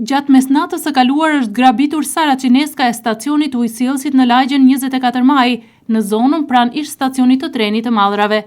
Gjatë mesnatës së kaluar është grabitur saraçineska e stacionit të ujësjellësit në lagjen 24 Maj, në zonën pranë ish-stacionit të trenit të mallrave.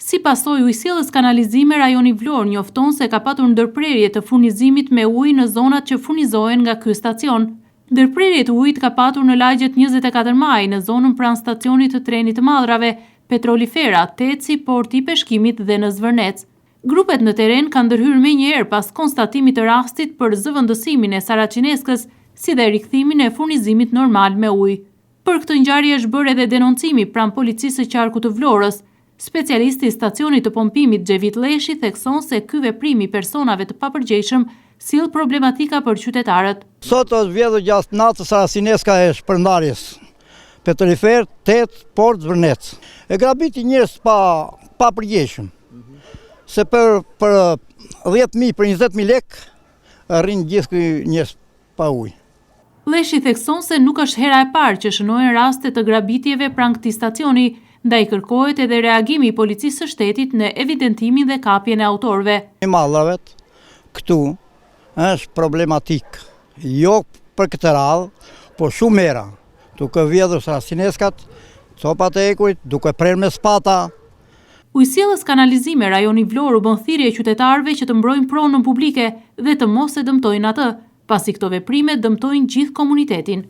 Si pasojë Ujësjellës Kanalizime Rajoni Vlorë njofton se ka patur ndërprerje të furnizimit me ujë në zonat që furnizohen nga ky stacion. Ndërprerje të ujit ka patur në lagjet 24 Maj, në zonën pranë stacionit të trenit të mallrave, Petrolifera, Teci, Porti i Peshkimit dhe në Zvërnec. Grupet në terren kanë ndërhyrë menjëherë pas konstatimit të rastit për zëvendësimin e saraçineskës, si dhe rikthimin e furnizimit normal me ujë. Për këtë ngjarje është bërë edhe denoncimi pranë Policisë së Qarkut të Vlorës. Specialisti i stacionit të pompimit Xhevit Lleshi thekson se ky veprim i personave të papërgjegjshëm sjell problematika për qytetarët. Sot është vjedhur gjatë natës saraçineska e shpërndarjes Petrolifer, Tec, Port, Zvërnec. E grabiti njerëz pa papërgjegjshëm. Se për për 10.000, për 20.000 lek, rrinë gjithë ky njerëz pa ujë. Lleshi thekson se nuk është hera e parë që shënohen raste të grabitjeve pranë këtij stacioni, ndaj kërkohet edhe reagimi i Policisë së Shtetit në evidentimin dhe kapjen e autorëve. I mallrave këtu është problematik, jo për këtë radhë, po shumë hera, duke vjedhur saraçineskat, copat e hekurit, duke prerë me spata. Ujësjellës Kanalizime Rajoni Vlorë u bën thirrje qytetarëve që të mbrojnë pronën publike dhe të mos e dëmtojnë atë, pasi këto veprime dëmtojnë gjithë komunitetin.